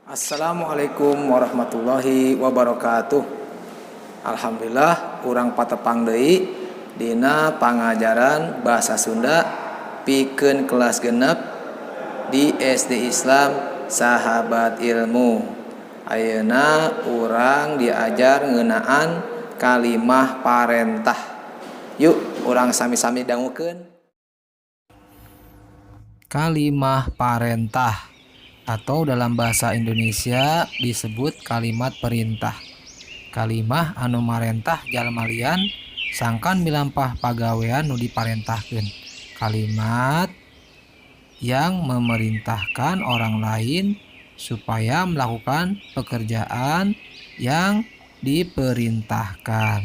Assalamualaikum warahmatullahi wabarakatuh. Alhamdulillah, urang patepang deui dina pangajaran bahasa Sunda pikeun kelas 6 di SD Islam Sahabat Ilmu. Ayeuna urang diajar ngeunaan kalimah parentah. Yuk, urang sami-sami dangukeun. Kalimah parentah atau dalam bahasa Indonesia disebut kalimat perintah. Kalimah anu marentah jalma lian sangkan milampah pagawean nu diparentahkeun. Kalimat yang memerintahkan orang lain supaya melakukan pekerjaan yang diperintahkan.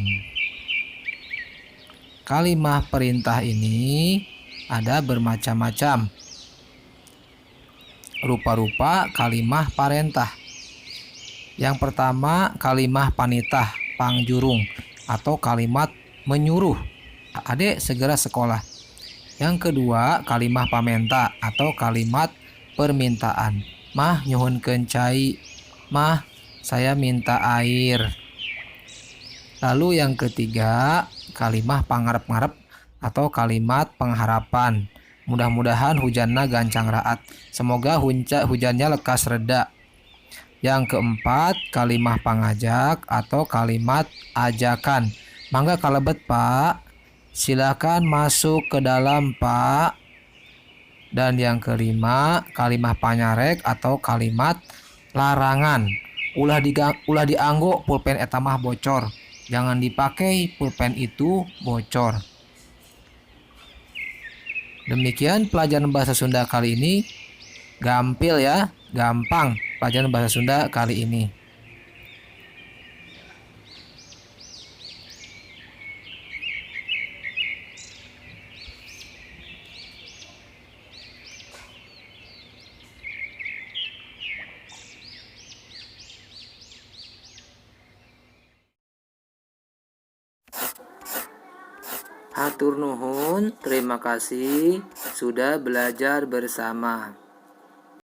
Kalimah perintah ini ada bermacam-macam rupa-rupa kalimah parentah. Yang pertama, kalimah panitah, pangjurung, atau kalimat menyuruh. Adek, segera sekolah. Yang kedua, kalimah pamenta atau kalimat permintaan. Mah, nyuhunkeun cai. Mah, saya minta air. Lalu yang ketiga, kalimah pangarep-ngarep atau kalimat pengharapan. Mudah-mudahan hujanna gancang raat. Semoga hujannya lekas reda. Yang keempat, kalimah pangajak atau kalimat ajakan. Mangga kalebet, Pak. Silakan masuk ke dalam, Pak. Dan yang kelima, kalimah panyarek atau kalimat larangan. Ulah dianggo, pulpen eta mah bocor. Jangan dipakai, pulpen itu bocor. Demikian pelajaran bahasa Sunda kali ini. Gampil ya, gampang pelajaran bahasa Sunda kali ini. Hatur nuhun, terima kasih sudah belajar bersama.